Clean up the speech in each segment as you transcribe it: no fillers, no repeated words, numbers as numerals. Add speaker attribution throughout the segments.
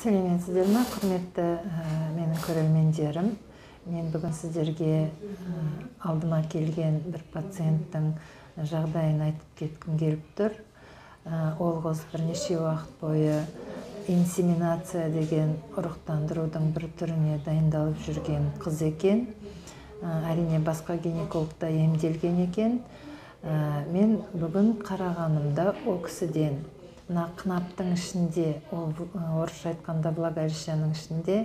Speaker 1: Сәлеметсіздер ме, құрметті менің көрермендерім. Мен бүгін сіздерге алдыма келген бір пациенттің жағдайын айтып кеткім келіп тұр. Ол қыз бірнеше уақыт бойы инсеминация деген ұрықтандырудың бір түріне дайындалып жүрген қыз екен. Әрине, басқа гинекологта емделген екен. Мен бүгін қарағанымда, ол кісіден мына қынаптың ішінде, ол орысша айтқанда влагалищаның ішінде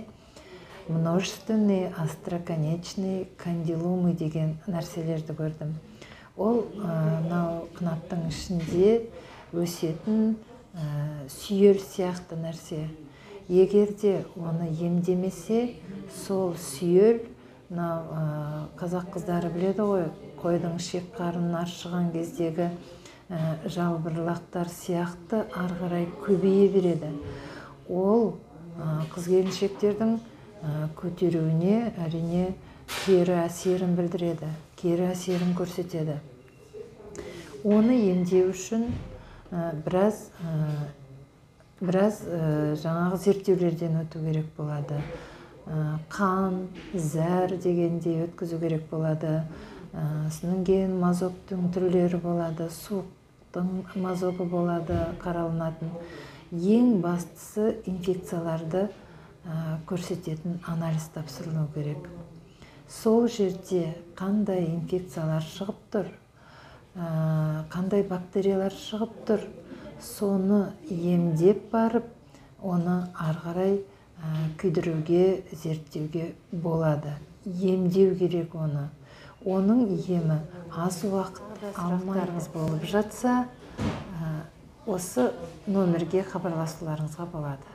Speaker 1: множественный остроконечный кондиломы деген нәрселерді көрдім. Ол мынау қынаптың ішінде өсетін сүйел сияқты нәрсе. Егер де оны емдемесе, сол сүйел, мынау қазақ қыздары біледі ғой, қойдың ішек қарнын аршыған кездегі жалбырлақтар сияқты ары қарай көбейе береді. Ол қыз келіншектердің көтеруіне, әрине, кері әсерін білдіреді, кері әсерін көрсетеді. Оны емдеу үшін біраз жаңағы зерттеулерден өту керек болады. Қан, зәр дегендей өткізу керек болады. Содан кейін мазоктың түрлері болады, суықтың мазогы болады қаралынатын. Ең бастысы, инфекцияларды көрсететін анализ тапсырылу керек. Сол жерде қандай инфекциялар шығып тұр, қандай бактериялар шығып тұр, соны емдеп барып, оны ары қарай күйдіруге, зерттеуге болады. Емдеу керек оны. Оның емі аз уақыт алмайтын болып жатса, осы номерге хабарласуларыңызға болады.